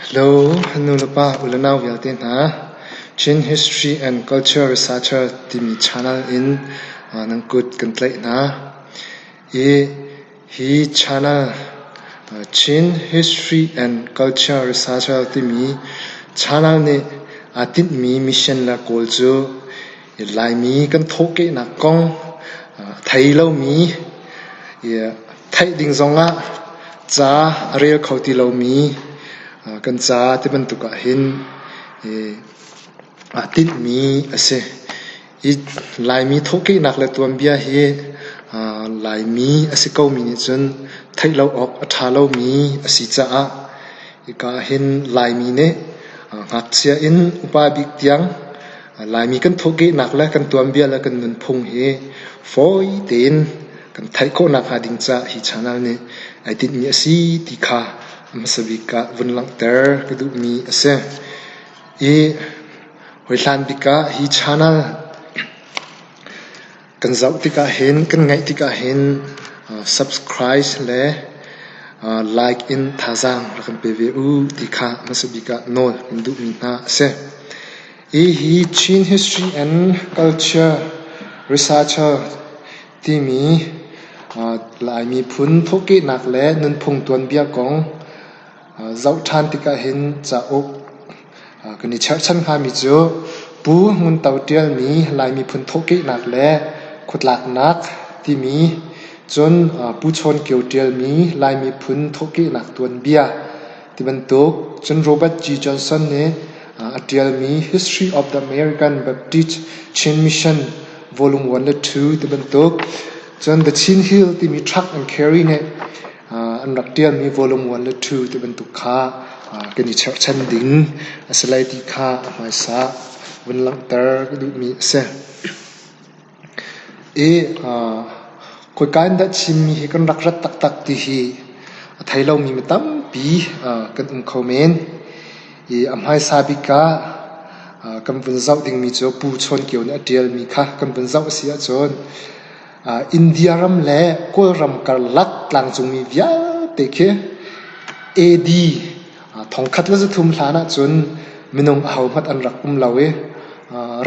Hello, nulepa ulenau vialte hna. Chin History and Culture Researcher timi channel in nan kut kan tlaih hna. I hi channel Chin History and Culture Researcher timi channel nih aa tinhmi mission le goal cu Laimi kan thawhkehnak kong a thei lomi, theih ding zongah ca a rel kho ti lomi kan ca ti bantuk ahhin aa tinhmi a si. Hi Laimi thawhkehnak le tuanbia hi Laimi a si komi nih cun theih lo awk a ṭha lomi a si caah hika ahhin Laimi nih ngakchia in upa bik tiang Laimi kan thawhkehnak le kan tuanbia le kan nunphung hi fawi tein kan theih khawh nakhnga ding caah hi channel nih ai tinhmi a si ti kha a hmasa bik ah vun langhter ka duhmi a si. I hawihlan bik ah hi channel kan zoh tikah hin, kan ngaih tikah hin subscribe le like in thazaang rak kan pe ve u ti kha hmasa bik ah nawl kan duhmi hna a si. Hihi Chin History and Culture Researcher timi Lai miphun thawhkehnak le nunphung tuanbia kong zoh ṭhan tikah hin cauk kan i cherhchan hngami cu Pu Ngun To ṭialmi Lai miphun thawhkehnak le khuatlaknak timi cun Pu Chawn Kio ṭialmi Lai miphun thawhkehnak tuanbia ti bantuk cun Robert G. Johnson nih a ṭialmi History of the American Baptist Chin Mission Volume 1 le 2 ti bantuk cun The Chin Hill timi Truck and Carry nih an rak ṭialmi Volume 1 le 2 ti bantuk kha kan i cherhchan ding a si lai ti kha a hmaisa vun langhter ka duhmi a si. I khoika in dah Chinmi hi kan rak rat taktak ti hi a thei lomi mi tampi kan um kho men. I a hmaisa bik ah kan vun zoh dingmi cu Pu Chawn Kio nih a ṭialmi kha kan vun zoh a si ahcun India ram le Kawlram karlak tlangcungmi vialte khi AD 1300 hlan ahcun minung ahohmanh an rak um lo i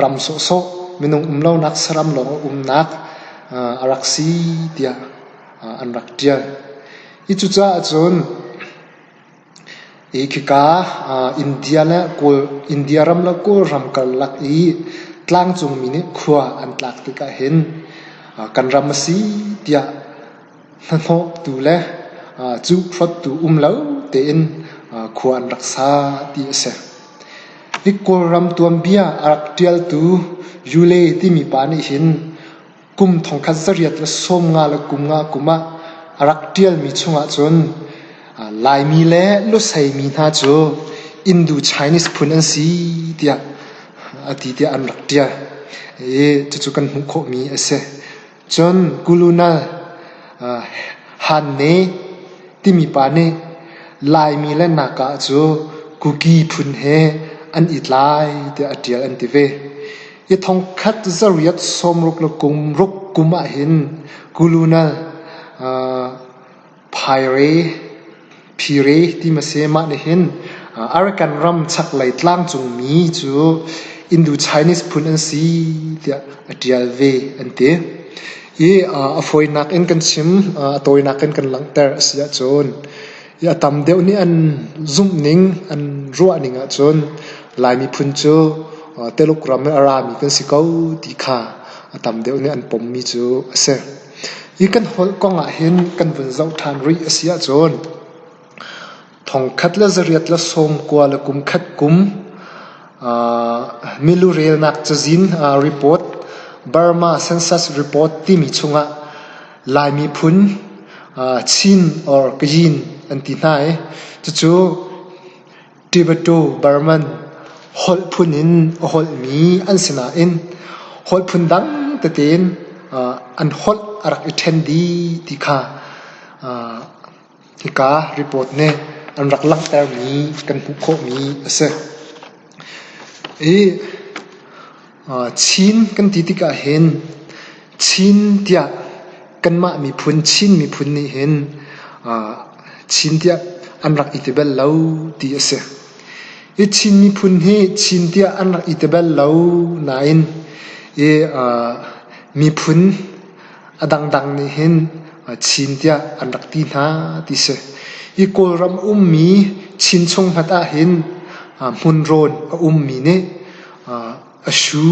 ram sawhsawh minung um lonak saram lawng a umnak a rak si tiah an rak ṭial. Hi cucaah cun hi khika India le Kawl India ram le Kawlram karlak i tlangcungmi nih khua an tlak tikah hin kan ram a si tiah Hnahnawhtu le cuhhrottu um lo tein khua an rak sa ti a si. Hi Kawlram tuanbia a rak ṭialtu Yule timi pa nih hin kum 1855 kum ah a rak ṭialmi chungah cun Laimi le Luseimi hna cu Indo-Chinese phun an si tiah a ti tiah an rak ṭial. I cucu kan hmuh khawhmi a si. Cun Kuluna Hanne timi pa nih Laimi le Naka cu Kuki phun he an i tlai tiah a ṭial an ti ve. Hi thongkhat zariat sawmruk le kum ruk kum ahhin Kuluna Phaire, Phire ti ma si mah nih hin Arakan ram chaklei tlangcungmi cu Indo-Chinese phun an si tiah a ṭial ve an ti. I a fawinak in kan chim, a tawinak in kan langhter a si ahcun i a tam deuh nih an zumhning, an ruahning ahcun Lai miphun cu Tuluk ram in a rami kan si ko ti kha a tam deuh nih an pommi cu a si. Hi kan holh kong ahhin kan vun zoh ṭhan rih a si ahcun 1891 kum milurelnak cazin report Burma Census Report timi chungah Lai miphun Chin or Kayin an ti hna i cucu Tibeto Burman holh phun in a holhmi an si nain holh phun dang tete in an holh a rak i ṭhen dih ti kha hika report nih an rak langhtermi kan hmuh khawhmi a si. Hi Chin kan ti tikah hin Chin tiah kanmah miphun Chin miphun nih hin Chin tiah an rak i ti bal lo ti a si. Hi Chin miphun hi Chin tiah an rak i ti bal lo nain i miphun a dangdang nih hin Chin tiah an rak ti hna ti si. Hi Kawlram ummi Chin chung hmanh ahhin hmunrawn a ummi nih a shu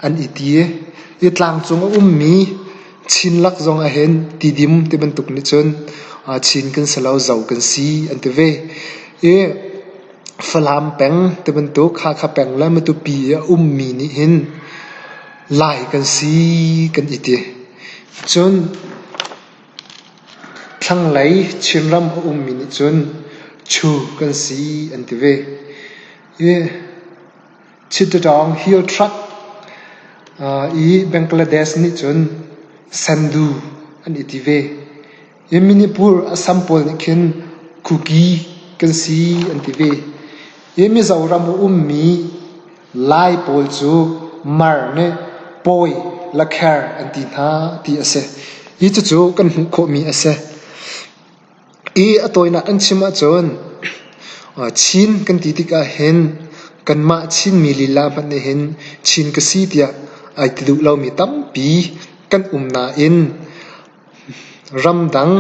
an i ti i tlangcung a ummi Chin lak zong ahhin Tidim ti bantuk nih cun Chin kan si lo, Zo kan si an ti ve. I Falam peng ti bantuk Hakha peng le Matupi i a ummi nih hin Lai kan si kan i ti. Cun thlanglei Chinram a ummi nih cun Chu kan si an ti ve. I Chittagong Hill Tract i Bangladesh nih cun Sandu an i ti ve. Hi Manipur Assam pawl nih khin Kuki kan si an ti ve. Hi Mizoram a ummi Lai pawl cu Mar nih Pawi Lakher an ti hna ti a si. Hi cucu kan hmuh khawhmi a si. I a tawinak an chim ahcun Chin kan ti tikah hin kanmah Chinmi lila hmanh nih hin Chin ka si tiah ai ti duh lomi tampi kan um nain ramdang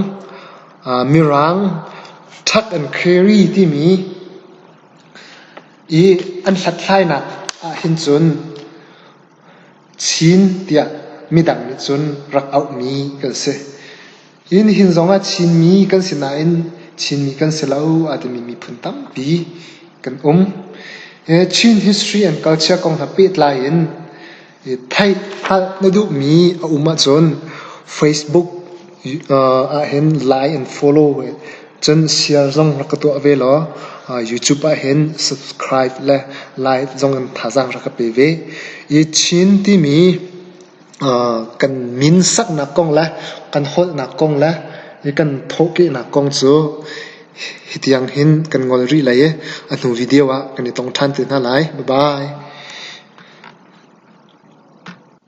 Mirang ṭhak and carry timi i an hlathlainak ahhin cun Chin tiah midang nih cun rak auhmi kan si. Hi nihin zongah Chinmi kan si nain Chinmi kan si lo aa timi miphun tampi kan um. Chin history and culture kong he pehtlai in theih hngalh na duhmi a um ahcun Facebook ahhin like and follow cun share zong rak ka tuah ve law YouTube ahhin subscribe le like zong in thazaang rak ka pe ve. I Chin timi kan min saknak kong le kan holhnak kong le kan thawhkehnak kong cu hi tiang hin kan ngol rih lai i a hnu video ah kan i tong ṭhan te hna lai. Bye bye.